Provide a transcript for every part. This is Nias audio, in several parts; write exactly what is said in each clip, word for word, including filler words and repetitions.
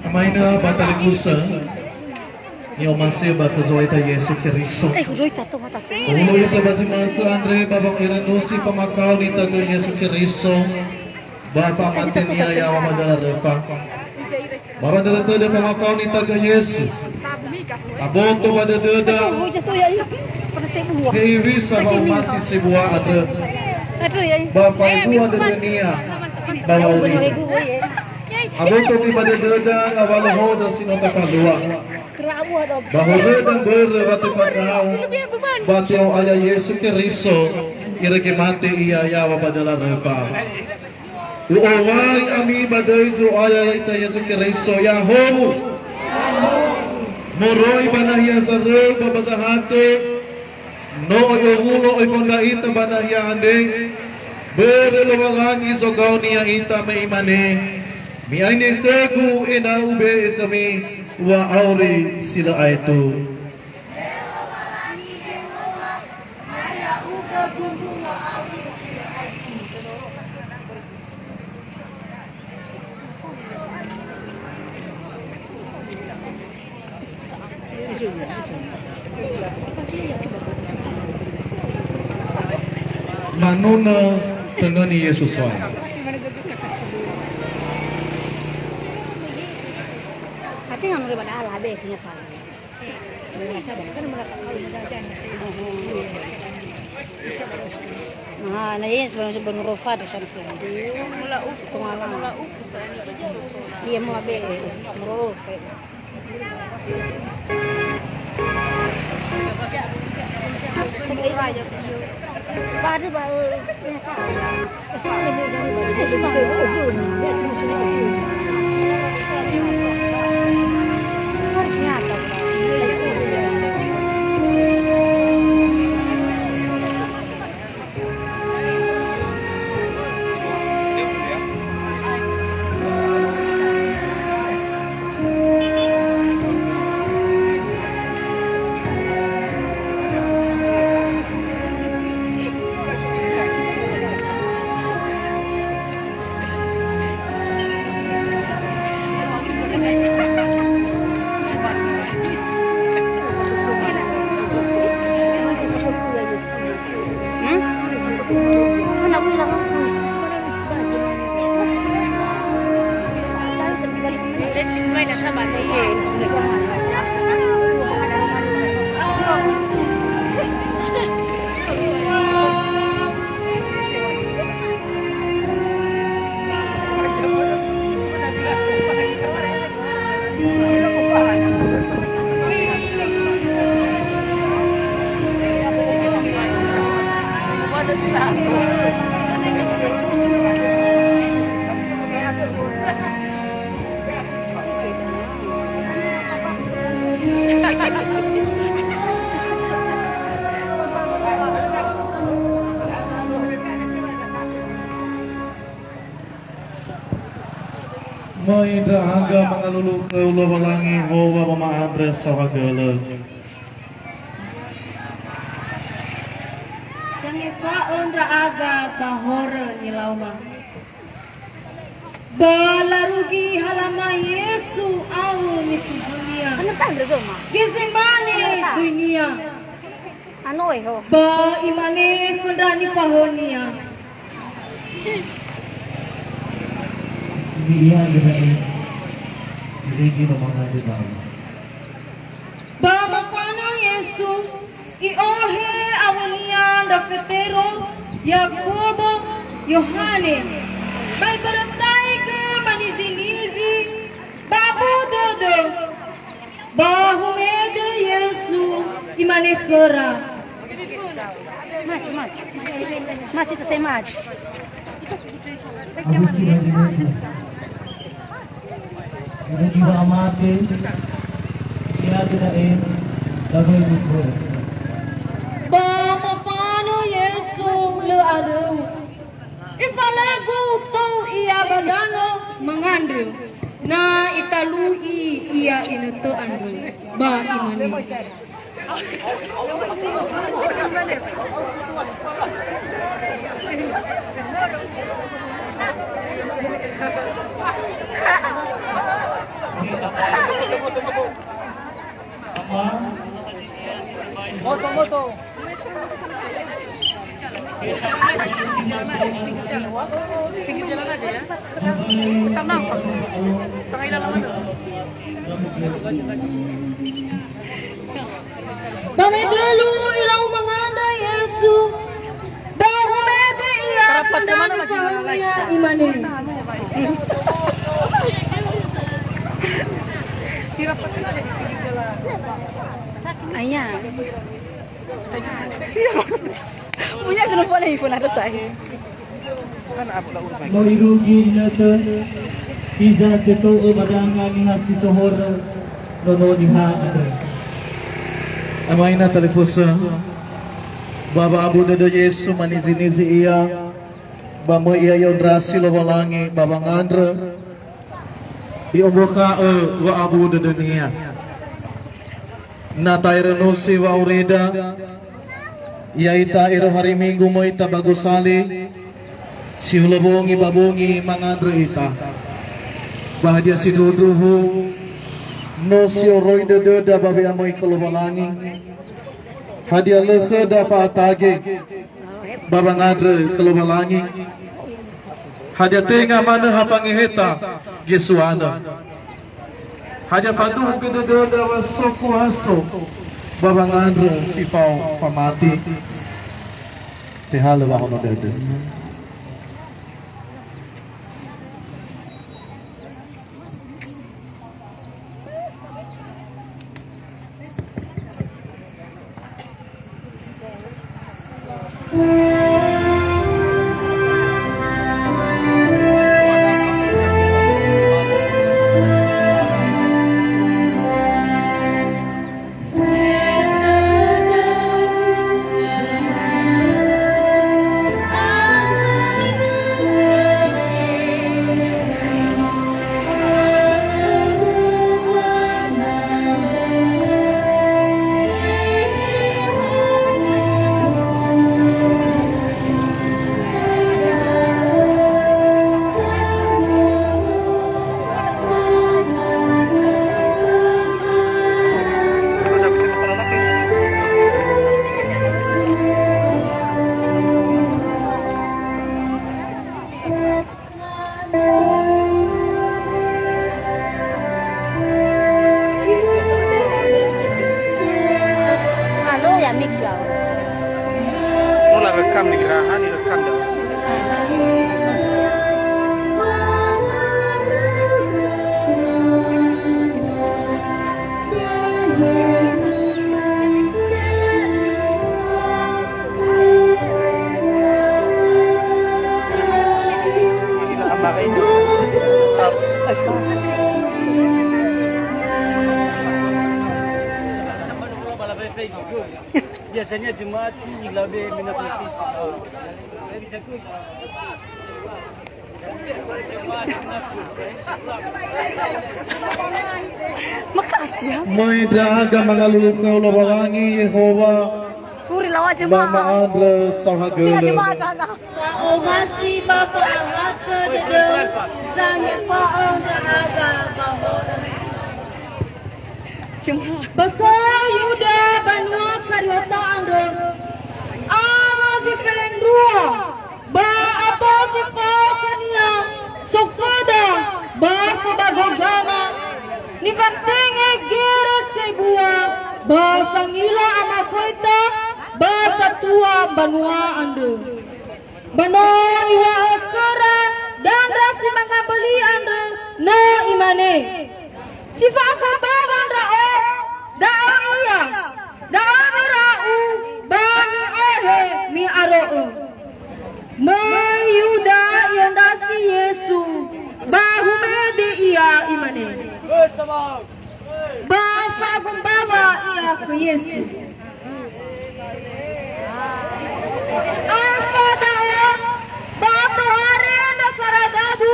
Amaina ba talifusö, ni'omasi'ö ba khö Zo'aya ita Yesu Keriso. Eh, uroita to mata te. Ulu ita ba zi ma'ökhö andre ba wangera nusi famakao nitagö Yesu Keriso, ba fa'amate-Nia ya'awa ba dödöda röfa. Ba ba dödöda famakao nitagö Yesu. Aboto ba dödöda. Oh, jatuh ya, iya. Pada sebua. Hewisa wa'omasi sebua andrö. Aduh, ya. Ba fa'ebua dödönia ba wa'auri. Aboto gö ba dödöda ngawalö hoda si no tafalua. Ba horöda mbörö wa tefakao, ba te'o'aya Yesu Keriso, irege mate Ia ya'awa ba dödöda röfa. U'owai ami ba döi Zo'aya ya'ita Yesu Keriso, ya'ahowu. Moroi ba nahia zaröu ba ba zahatö, no oi owulo oi fondra ita ba nahia andre, börö Lowalangi zogao-Nia ita me Imane, "Mi'aine khögu ena'ö ube'e khömi wa'auri si lö aetu." Manunö töngöni Yesu So'aya. Hati nggak mulai pada Allah, habis isinya soal. Ah, na yens baru baru rofa di sana sih. Mula uku, mula uku saya ni baju sosolan. Iya, mula be, mula rofa. Ba ada ba. Möi ndra'aga mangalulu khöu Lowalangi howa ba ma'andrö saohagölö. Zangefa'ö ndra'aga ba horö nilauma. Ba larugi halama Yesu awö nifahaö-Nia. Gezemane döi-Nia. Anoe ho. Ba imane khö ndra nifahaö-Nia. Ia gera'e, irege ba mangandrö da'ö. Ba mofanö Yesu, i'ohe awö-Nia ndra Fetero, Yakobo, Yohane. Ba ibörötaigö ba nizi-nizi, ba abu dödö. Ba humedö Yesu, imane khöra, "Maju, maju. Maju, itu saya maju." Jadi wa'amate, ia da'e, dawai mukhoe. Ba mofanö Yesu lö aröu. Ifalagu tou Ia ba danö mangandrö. Na italu'i Ia inötö andrö, ba imane, Pinggir jalan aja ya. Ntar nampak. Tengah ilalang aja. Ba mege lu ilau mangandrö Yesu. Ba humege ia Rapat ke mana, Mas? Imane. Rapat ke mana di pinggir jalan? Ayah. Punya kenapa lagi pun ada saya. No irugi inötö, hiza töto'ö ba danga niha si so horö nono niha andrö. Amaina talifusö, ba wa'abu dödö Yesu manizi-nizi ia, ba möi ia i'ondrasi Lowalangi ba wangandrö, i'ombakha'ö wa'abu dödönia. Na ta'erönusi wa'aurida, ya'ita ero hari Minggu möi ita ba gosali, si hulö bongi ba bongi mangandrö ita. Ba hadia sindruhu-ndruhu, no si'oroi dödöda ba we'amöi khö Lowalangi? Hadia lö khöda fa'atage ba wangandrö khö Lowalangi? Hadia tenga manö ha fangeheta gesuanö? Hadia faduhu gö dödöda wa so kuaso ba wangandrö si fao famati? Tehalö wahono dödö. Anu ya mix ya. Oh, la rekam di Geraha, ni rekam dah. Biasanya Jumat sih lebih minat. Makasih ya. Möi ndra'aga mangalulu khöu Lowalangi Yehowa. Furi lawa jemaah. Ba ma'andrö saohagölö. Fa'omasi ba fa'ahakhö dödöu, zangefa'ö ndra'aga ba horö. Ba so Yuda banua Kariota andrö, ama zi felendrua, ba ato si fao khönia, soföda, ba si ba gogama, nifatenge gere sebua, ba sangila amakhoita, ba satua mbanua andrö. Ba no iŵa'ö khöra dandra si manga böli andrö, no imane, "Si fa'aku bawa ndra'o, da'ö ia, da'ö mira'u, ba mi'ohe mi'aro'ö." Möi Yuda i'ondrasi Yesu, ba humede ia, imane, "Ba fa'agu mbawa ia khö Yesu." Afa da'ö, ba tohare ndra saradadu,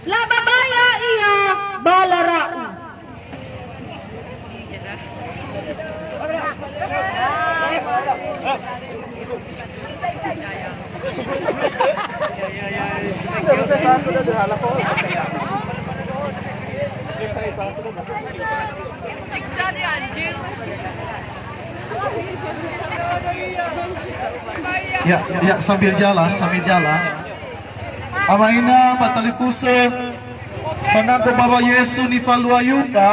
lababaya ia ba lara'u. Siksa nih, anjir. Ya, ya, sambil jalan, sambil jalan. Ama ina ba talifusö, fangandrö bawa Yesu nifalua Yuda,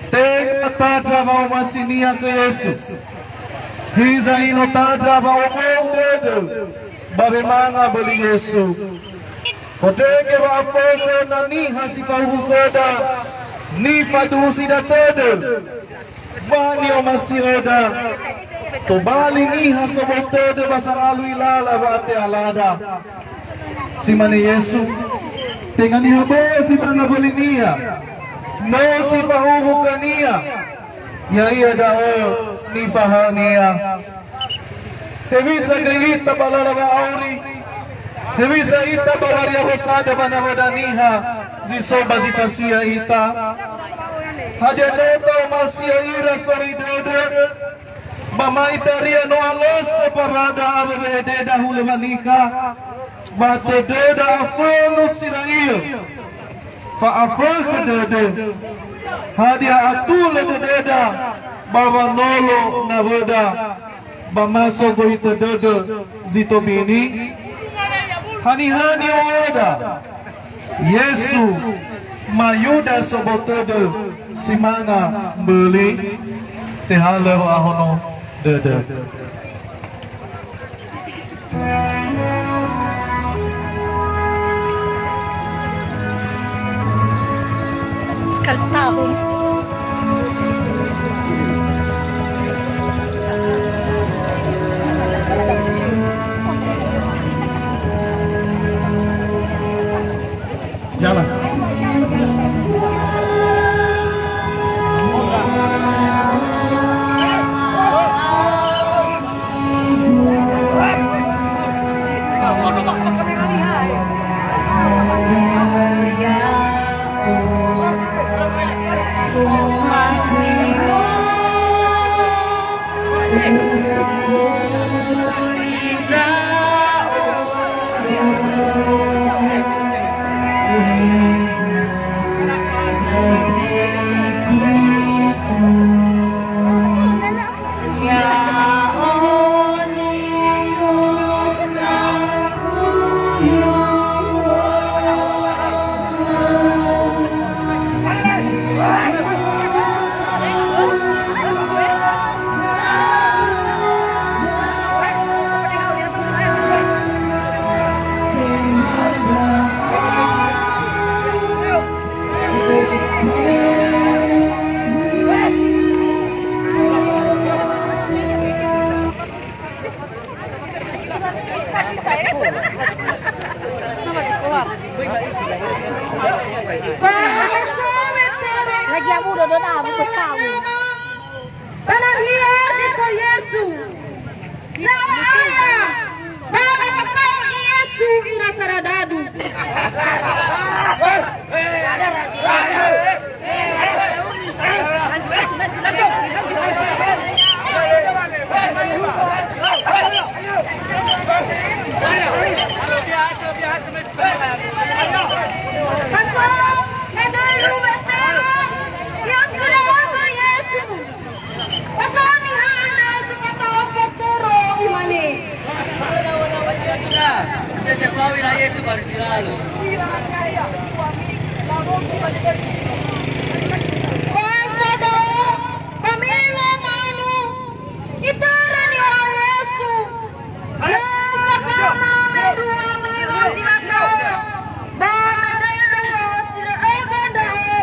tenga tandra wa'omasinia khö Yesu. Hiza ino tandra wa'obou dödö ba wemanga böli Yesu. Fondrege wa'afökhö na niha si fahuwu khöda, nifadusida tödö. Ba ni'omasi'öda, tobali niha sobou tödö ba sangalui lala wa'ate'alada. Si mane Yesu, "Tenga niha bö'ö si manga bölinia, no si fahuwu khönia, ya'ia da'ö nifahaönia." Hewisa göi ita ba lala wa'auri? Hewisa ita ba waria hosada ba nawöda niha zi so ba zi fasuya ita? Hadia no ta'omasi'ö ira soroi dödö? Ba ma itaria no alösö parada awö we'ededa hulö wanikha, ba tödöda afönu si ra'iö. Fa'afökhö dödö. Hadia atulö dödöda ba wanolo nawöda, ba ma so gohitö dödö zi tobini? Haniha ni'o'öda? Yesu, ma Yuda sobou tödö si manga mböli? Tehalö wa'ahono dödö. Sekali setahun. Jalan. Lagi aku udah, udah, udah, aku tahu. Tanah liat Yesu. Ya'ia, ba lafakao Yesu ira saradadu. Ba so medölu Wetero, i'osilö'ögö Yesu. Ba so niha andrö si kata'o Fetero, imane, "Sese fao ira Yesu ba zi lalo." Ba so da'ö, ba me lamanu, itörö niha Yesu. Ba fakao na mendrua mewa'ö zi lako. Ba medölu wa'osilö'ögö ndra'o,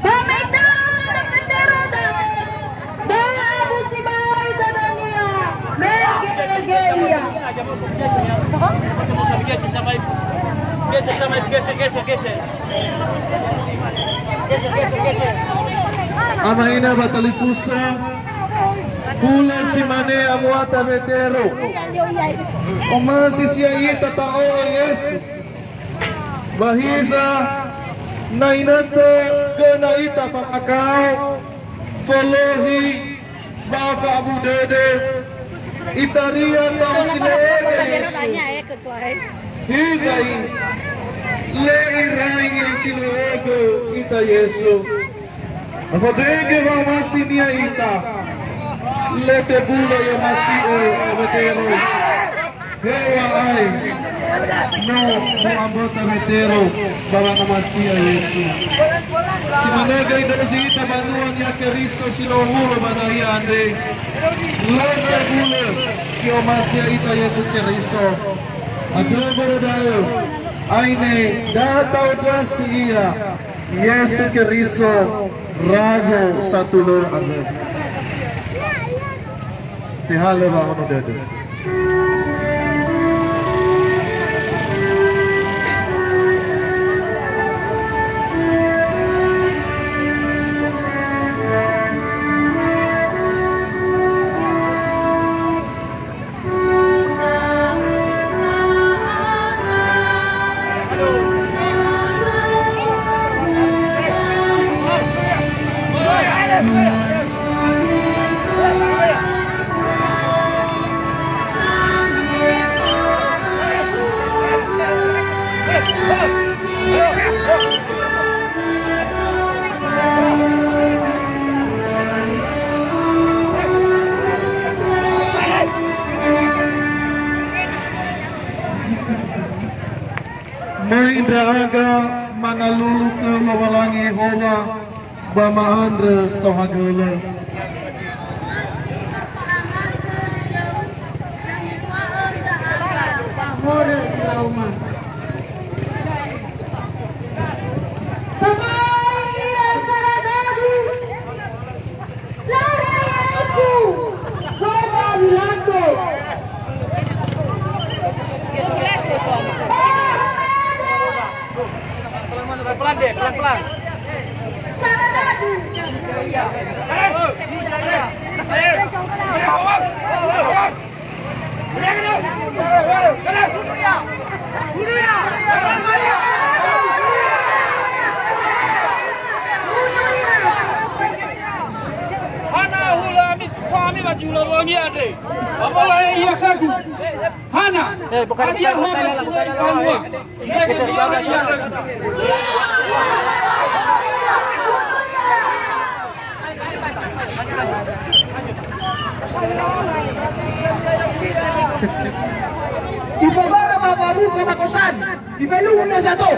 ba me itörö niha Fetero da'ö, ba abu sibai dödönia, mege-mege ia. Ama ina ba talifusö, hulö si mane amuata Wetero. Omasi sia ita ta'o'ö Yesu. Ba hiza, na inötö göna ita fangakao, folohi, ba fa'abu dödö, itaria ta'osilö'ögö Yesu. Hiza i, lö irai i'osilö'ögö ita Yesu. Afondrege wa'omasinia ita. Lö tebulö ia masi'ö Wetero. Heŵa'ae no mu'amböta Wetero ba wangamasi'ö Yesu. Si manö göi dösi ita banua Niha Keriso si no owulo ba da'ö andre. Lö tebulö i'omasi'ö ita Yesu Keriso. Andrö börö da'ö, aine, da ta'ondrösi ia Yesu Keriso, Razo satulö andrö. Tehalö wa'aono dödö. Möi ndra'aga mangalulu khö Lowalangi Yehowa ba ma'andrö saohagölö. Asi na ta'ahatö dödöu, ya niŵa'ö ndra'aga ba horö nilauma. Bamai ira saradagu, lare Yesu, khö Pilato. Pelan-pelan deh, pelan-pelan. Saradagu. Hana hulö ami suami ba zi hulö wangi andre. Apa lae ia khögu. Hana. Eh, bukan, hadia bukan, bukan, bukan, bukan. Ifobara ba babu kota kosan, ifeluhu ia sato,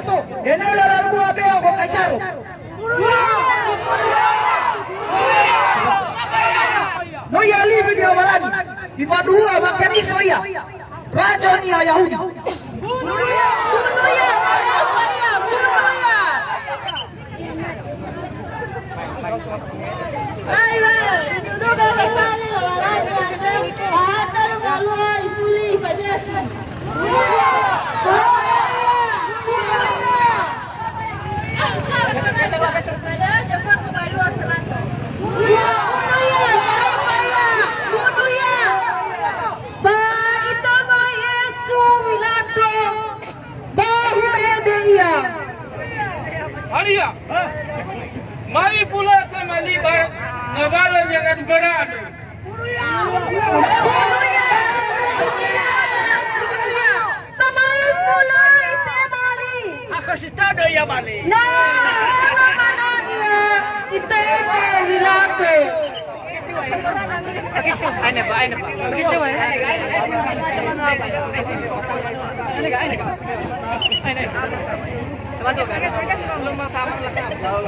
ena'ö lala lua beo khö Kaisaro. No i'alifi zi Lowalangi, ifaduhu'a wa Keriso ia. Razo niha Yahudi. Bunuh ia! Bunuh ia! Bunuh ia! Aiwa, iduduga Kaisari Lowalangi andrö, ba ha talu galua ifuli ifazökhi. Bunuh ia! Bunuh ia! Bunuh ia! Bunuh ia! Ba itoma Yesu Pilato, ba hu'ede ia. Hadia? Mai fulö töma li ba ngawalö niha gadugara andrö. Bunuh ia! Bunuh ia! Ba mai fulö itema li. Akhösi tödö ia ba li. Na, na manö ia itema Pilato. Aine, Pak, aine, Pak.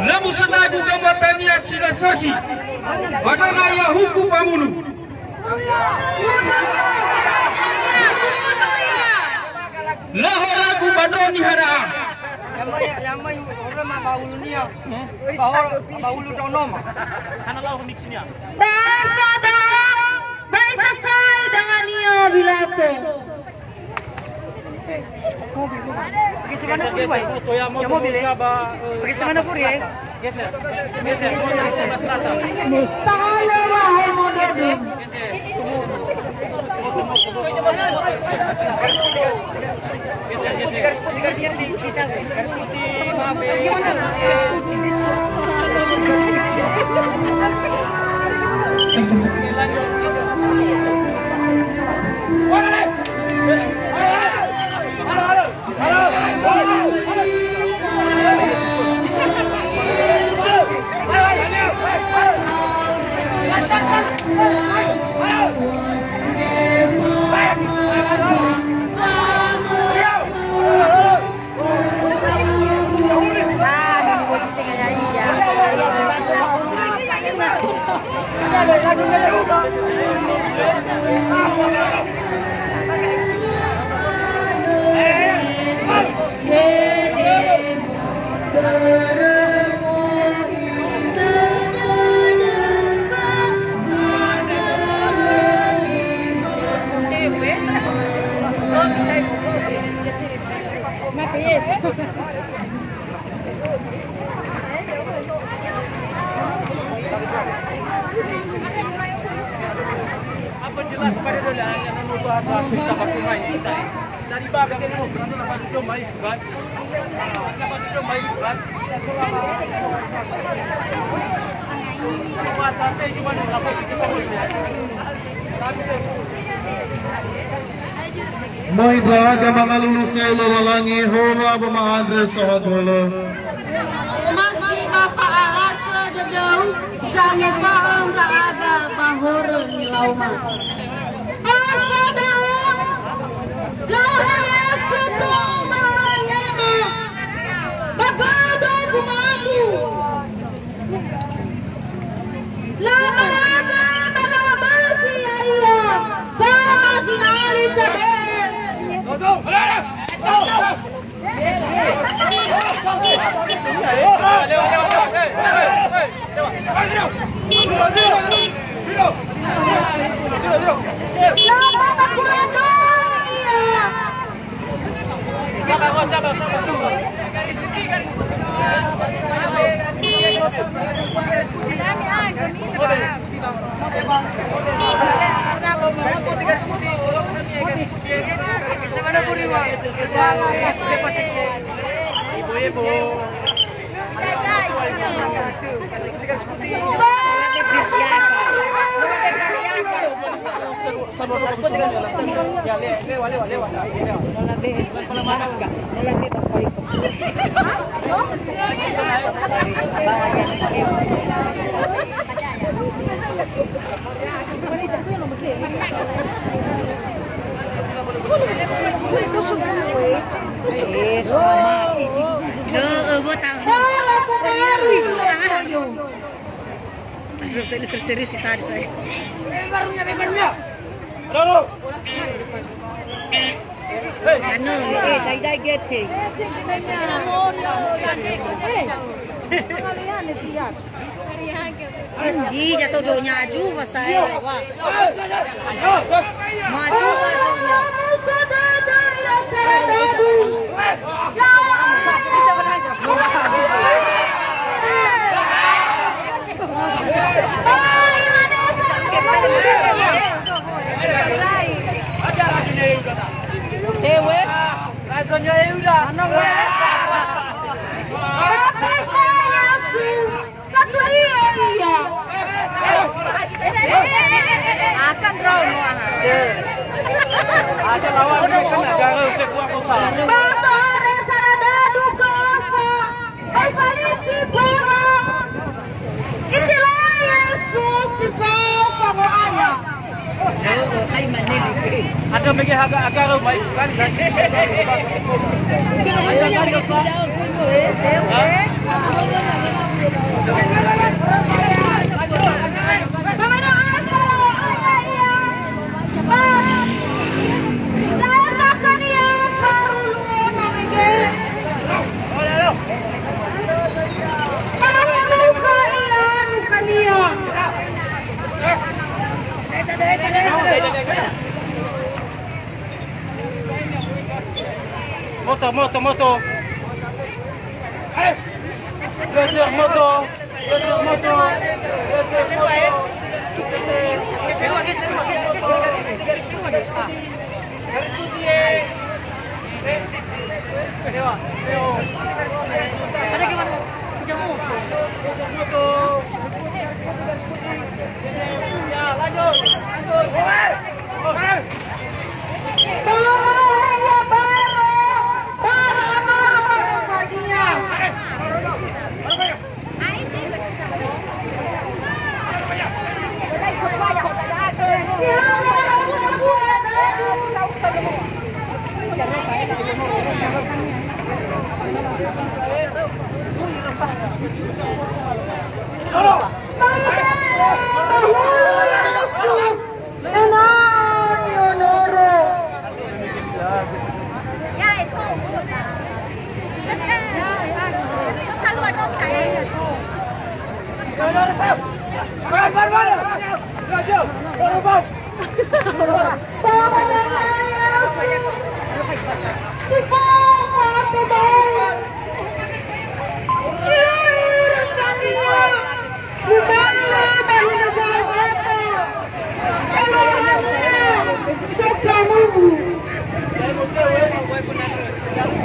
Na musönagu gamuatania si lö sökhi, ba döna ia hukum wamunu. Lö horagu ba ndro niha da'a. Yang mai, yang mai horöma ba ulunia. Ba hor-, ba ulu ndraonoma. Hana lau mix-nia. Ba sa da'a, ba isasai dangania Pilato. Pergi semana pun, Pak? Ya, mobil, ya. Pergi semana pun, ya? Geser. Geser. Geser. Tahala wa homo dödö. Apa jelas pada dola yang nunu bahasa kita pakai kita. Dari baga kita mau berani apa itu mai kan? Apa itu mai kan? Apa sampai cuma apa itu sama. Möi ndra'aga mangalulu khöu Lowalangi, horö ba ma'andrö saohagölö. Omasi ba fa'ahakhö dödöu, sangefa'ö ndra'aga ba horö nilaoma. Ba da'ö, la'ohe Yesu tou ba Lowalangiama, ba gödo guma'ögu. Labahaga ba lawabasi ya'ia, fama zinali sabe'e. Laba ba kurandoi ia. Ibu-ibu. Serius, serius tadi saya. Anu, eh, dai-dai gete. Ih, jatuh donya aju, bahasa Eropa. Maju, maju. Dewe. Baptisa Yesu, katulie ia. Akan rono aha. Ada lawan dia kena gagal ke kuat kota. Batu ore saradadu ke apa? Evangelisi Baba. Itulah Yesus si fao fango'aya. Ada mege haga agaro mai kan. Baba doa kalau ayah ia. Ba. Da'e khönia faru luo na mege. Moto, moto, moto. Geser moto. Geser moto. Geser moto. Garis putih, eh.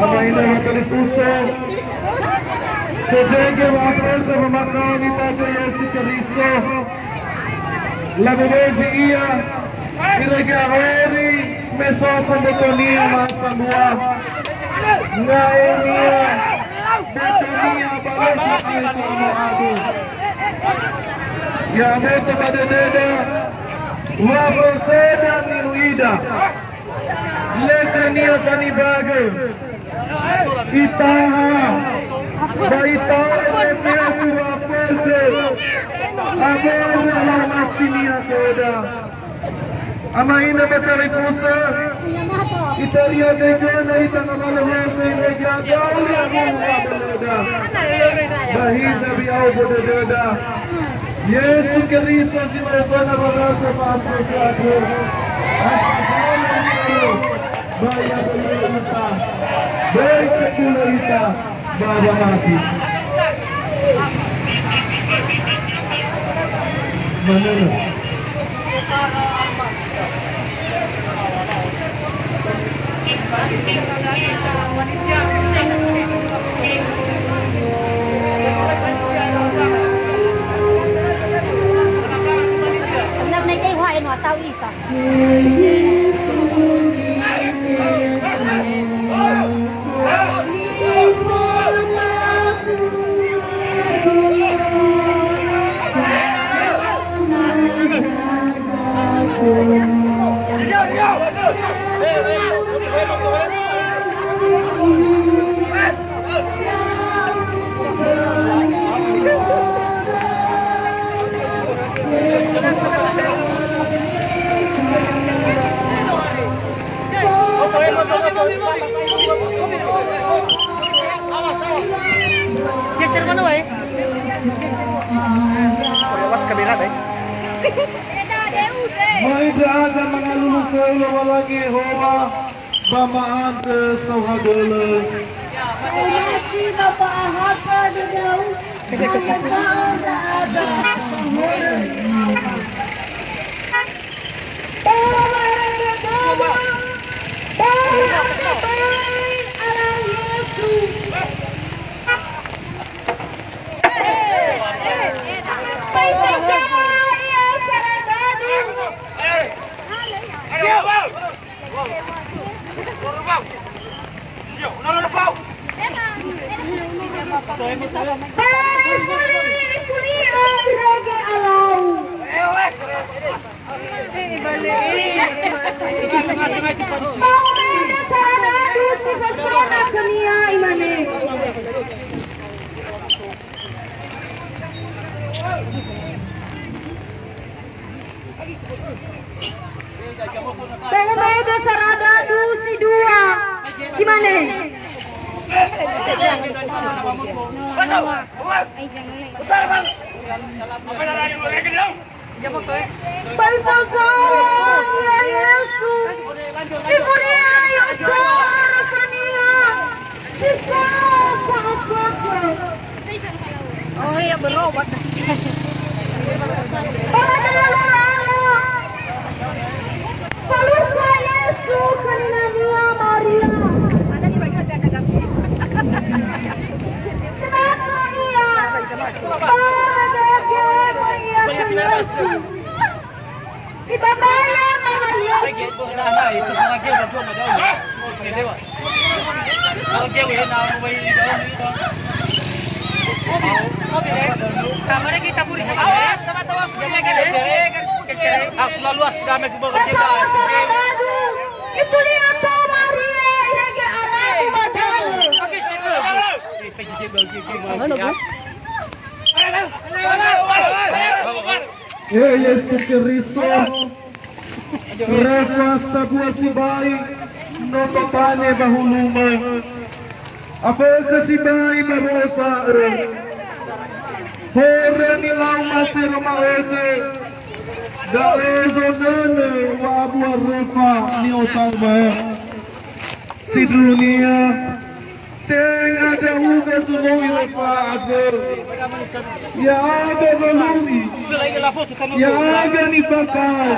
Ama ina talifusö, fedege wa'abölö wamakaoni Yesu Keriso, labobezi ia, irege aweri me so kombotonia masambua, nga'onia, botonia ba lesi aetu amoadu. Ya'aboto ba dödöda, wa khöda niluida. Lö khönia fanibagö. Itaha. Ba itaha fefu wa'afökhö. Awökhö la'omasinia khöda. Ama ina ba talifusö. Itaria dödöna ita ngawalö hökhö ira gaga ura muwa bölöda. Ba hiza wi'ao ba dödöda. Yesu Keriso zi no fana baraka fa'ato-ato. Asal ba ia böi ita. Böi kebulö ita. Ba wamati. Manunu. Geser mana wae? Lepas kamera deh. Mai ndra'aga mangalulu khöu Lowalangi Yehowa, ba ma'andrö saohagölö. Omasi ba fa'ahafa dödöu, ba ya'o ndra'aga fahorö. Ba wa'ara dödöu, ba wa'ara dödöu, ala Yesu. Ba ifasera ia saradadu. Ba ifuri, ifuri'ö irege alau. Ba umeda saradadu si fasona khönia, imane. Ba umeda saradadu si dua, imane. Ba ifasera ia Yesu. Ifuri'ö ia saradadu khönia. Si fao fa'ahafa. Oh, iya, berobat. Ba wa'ara dödöu. Falukha Yesu khö ninania Maria. Tenako ia. Ba wa'ara dödöu ia khö Yesu. Ibabaya mama Yesu. Awas, sama tahu aku. Ah, selalu as-, damai kubah kerja. Itu lihat tuh Maria, irege anak Magdala. Oke, sip. Mana, Bu? E Yesu Keriso, refa sabua sibai no babane ba hulumö. Afökhö sibai ba wo'osa'ö. Horö nilau masero ma'ökhö, da'ö zonönö wa'abua röfa ni'osaömö. Sindruhunia, tenga ndra'ugö zolo'i röfa andrö. Ya'aga zolu'i, ya'aga nifakao,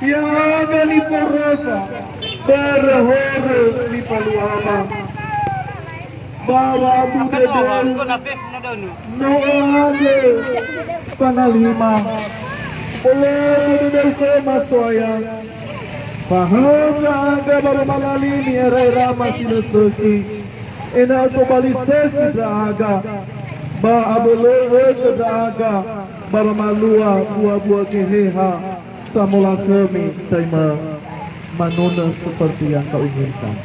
ya'aga niforöfa, börö horö nifaluama. Ba wa'abu dödöu, no oandrö fangalima. Bolo'ö dödöu khöma So'aya. Fahöu ndra'aga ba wamalalini era'erama si lö sökhi, ena'ö tobali sökhi ndra'aga, ba abölö'ö ndra'aga ba wamalua buabua Geheha samolakhömi taimö manunö seperti yang kau inginkan.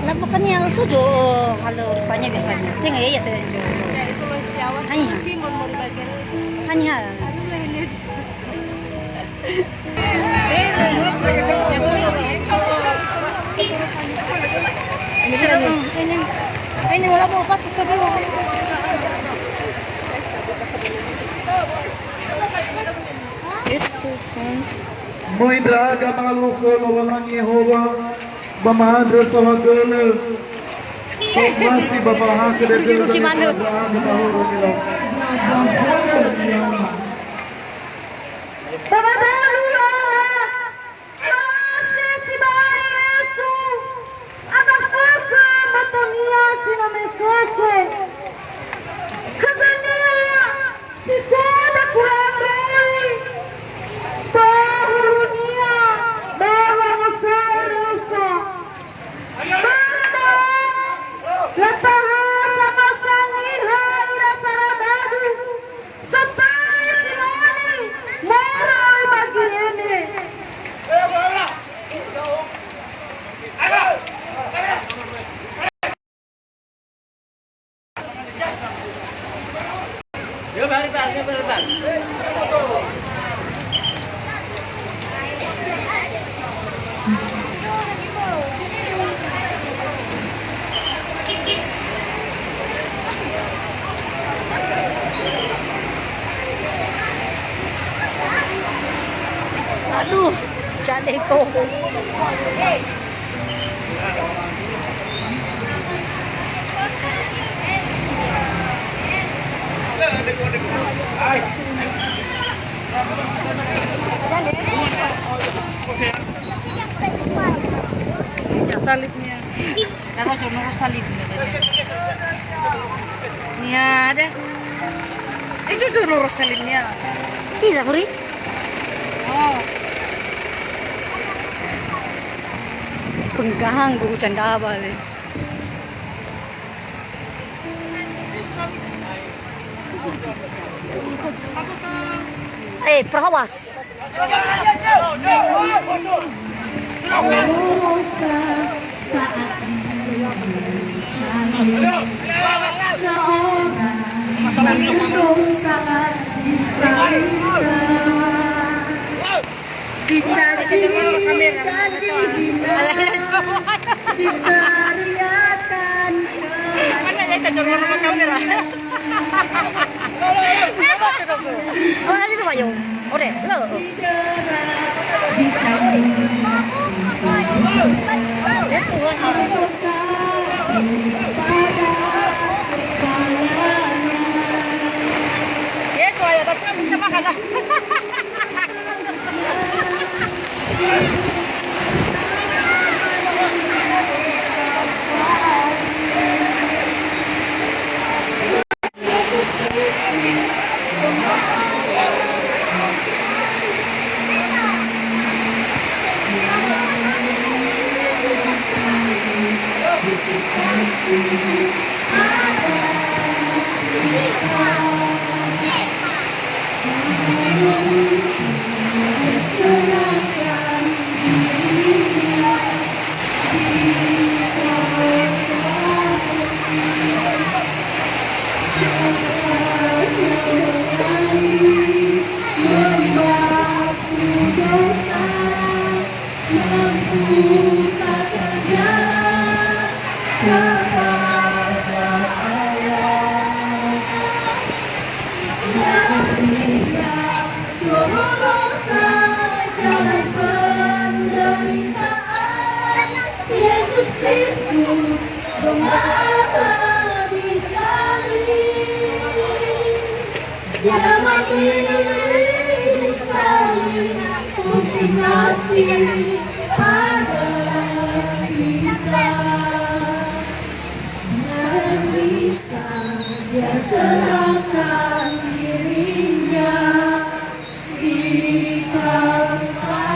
Lah, bukannya sujo, oh, halo rupanya biasanya. Tengok ya, ya, saya jual. Hanya. Hanya. Ini, ini, ini, wala mau pas, sudah. Itu kan. Möi ndra'aga ma'alukö Lowalangi Yehowa, ba ma'andrö saohagölö, tobasi ba fahakö dödöda ndra'aga ba horö nilau. Ba wadalu lala, Mose sibai Yesu, aga fökhö mbotonia si no mesökhe. Khögönia si so dakura'ö mböi, ba hulunia ba wangosa'ö röfa. Börö da'ö, lö taha samasa niha ira saradadu, sotöi Simoni moroi ba Kirene. Aduh, jadeh toho. Salibnya. Kalau cuma salibnya. Nia ada. Itu tuh lurus salibnya. Bisa, Puri? Oh. Pengkahang guru canda balik. Eh, perawas. Saat ini seorang berdosa disalibkan. Dicaci, dihina, diteriakan. Mana ya kita jual nama kamera? Apa sih, Bang? Oh, tadi tuh, Pak Yo. Ore, lo. Yes, wah, ya, tapi kan minta makan lah. Yesus Kristus, domba di salib. Dia mati di salib, bukti kasih pada kita. Dan bisa Dia serahkan diri-Nya di Kalvari.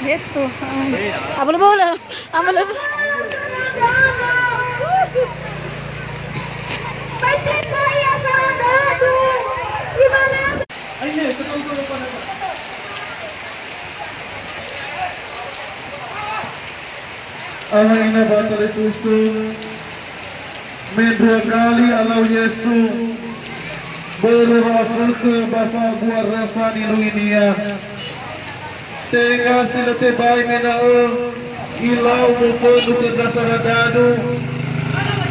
Itu. Abulu-bulu. Abulu-bulu. Aine, betul-betul pada. Aina ba talifusö, mendrua kali alau Yesu, börö wa'afökhö ba fa'abua röfa niluinia. Tenga si lö tebai mena'ö ilau mofönu khö ndra saradadu,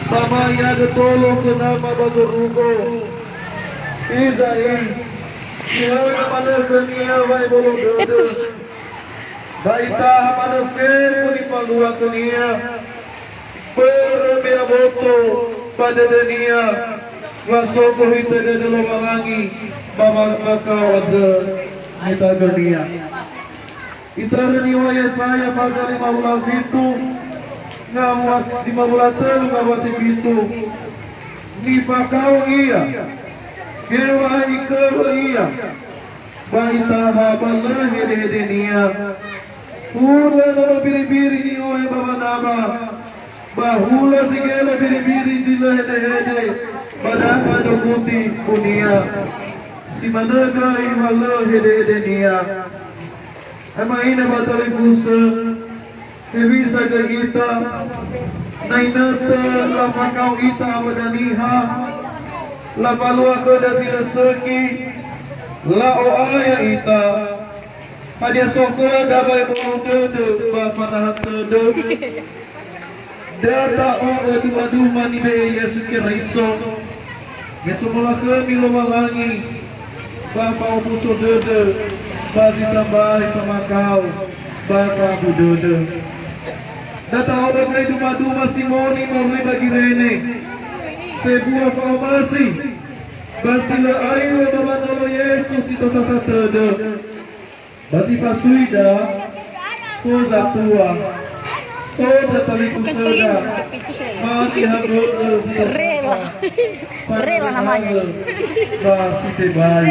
ba ma'iagö tolo khö nama ba zorugo. Hiza'i, ihöna manö khönia wa'ebolo dödö. Ba itaha manö fefu nifalua khönia, börö me aboto ba dödönia, wa so gohitö dödö Lowalangi ba wamakao andrö nitagönia. Itörö niŵa'ö Yesaya faza lima wulu a fitu, ngawua si, lima wulu a tölu ngawua si fitu. Nifakao ia, heŵa'ae ikörö ia, ba itaha ba lö hedehedenia. Hulö nono biribiri ni'ohe ba wanaba, ba hulö si gelö biribiri zi lö hedehede ba danga zoguti khönia. Si manö göi wa lö hedehedenia. Hamaina ba talifusö, hewisa göi ita, na inötö lafakao ita awöda niha, lafalua khöda zi lö sökhi, la'o'aya ita. Hadia so khöda wa'ebolo dödö ba fanaha tödö? Da ta'o'ö dumaduma nibe'e Yesu Keriso. Me somola khömi Lowalangi, ba fa'omuso dödö, ba zi tambai famakao, ba fa'abu dödö. Da ta'o'ö göi dumaduma Simoni moroi ba Girene, sebua fa'omasi, ba si lö aeŵö ba wanolo Yesu si tosasa tödö. Ba zi fasuida, so zatua, so ndra talifusöda, ma nihagö'ö zi Rela. Rela namanya. Ba si tebai.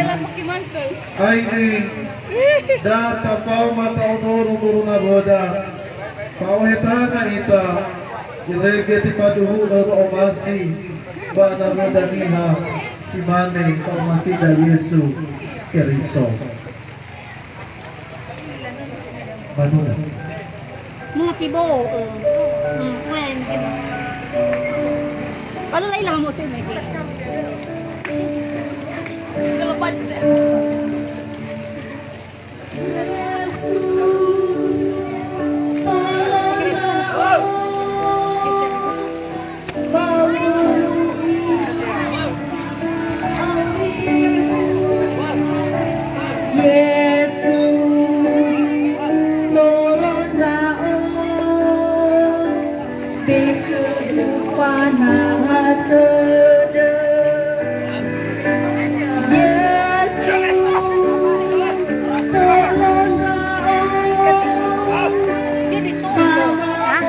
Aine, da tafaoma ta'onoru guru nawöda. Fa'ohe tanga ita, irege tifaduhu'ö wa'omasi ba nawöda niha, si mane fa'omasida Yesu Keriso. Ba dua. Mula tibo. Hmm, ue, mungkin. Kalau lain lah mau tu, mungkin. Kalau pas. Yesu, tolong ndra'o, bekhögu fanaha tödö. Yesu, tolong ndra'o. Dia dituntut. Hah?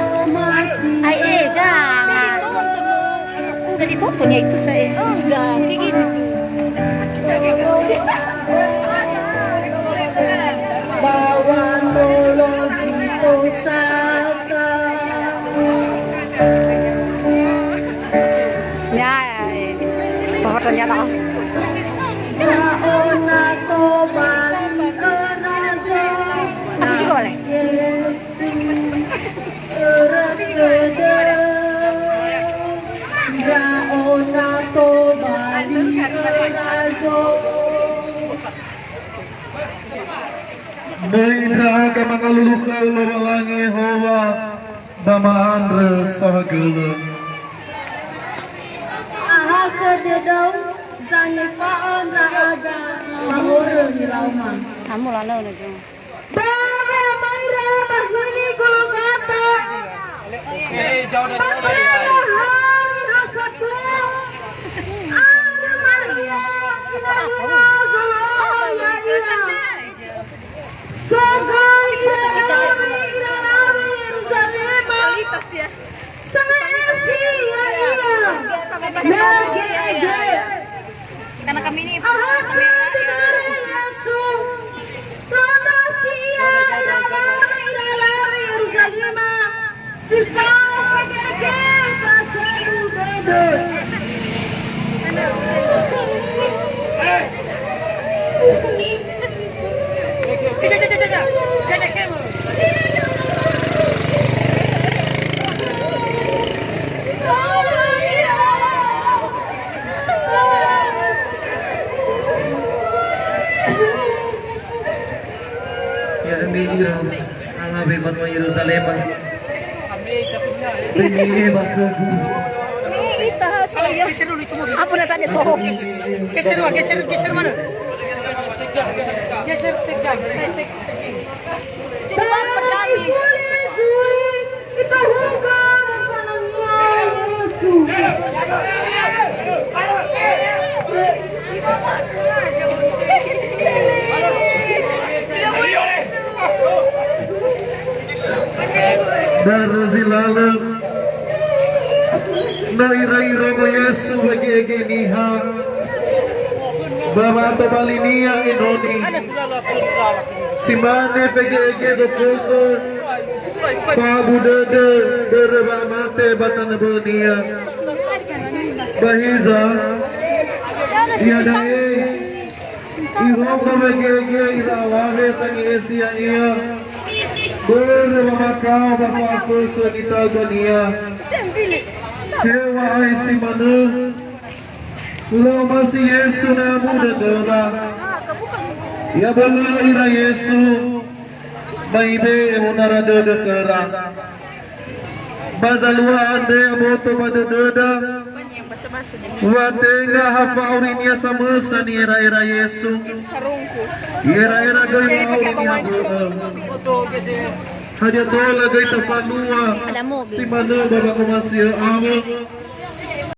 Ai, eh, jangan. Dia dituntut, loh. Udah ditonton ya itu saya. Enggak, kayak gini tuh. Bawa nolong si tosasa. Ya, ya, ya. Bahwa ternyata, oh. Aku juga boleh. Möi ndra'aga mangalulu khöu Lowalangi Yehowa, ba ma'andrö saohagölö. Ahakhö dödöu, zangefa'ö ndra'aga ba horö nilauma. Kamu lala udah jong. Ba wa'amöira ba hili Golgota. Ba Betlehem ha satua. Andrö Maria, ina-nia zolo'ö ya'ia. So göi ira alawe, ira alawe Yeruzalema. Sange'esi ya'ia. Ya'ia. Karena kami ini Aha, dengar Yesu. Tondra sia ira alawe, ira alawe Yeruzalema. Si fao fegege ba selu dödö. Ya'ami ira alawe banua Yeruzalema. Be'e ba khögu. Apa nasa dia tohok? Geser, Wak, geser, geser mana? Geser, geser, geser. Jadi, Bang, pergi. Itahuga wampanania Yesu. Dara zi lalö, na ira-ira ba Yesu wege-ege niha, ba wa'atobali-Nia enoni. Si mane fegege zokhökhö, fa'abu dödö börö wa'amate ba tanö bö'önia. Ba hiza, iada'e, irongo wegege ira alawe sange'esi ya'ia, börö wamakao ba fa'afökhö nitaugania. Heŵa'ae si manö, Lö omasi Yesu na muda dödöda. Ya bölö ira Yesu, ba ibe'e wonara dödö khöra. Ba zalua andre aboto ba dödöda, wa tenga ha fa'aurinia samösa ni'era'era Yesu. I'era'era göi wa'auri niha bö'ö. Hadia tola göi tafalua si manö ba wangomasi'ö awö?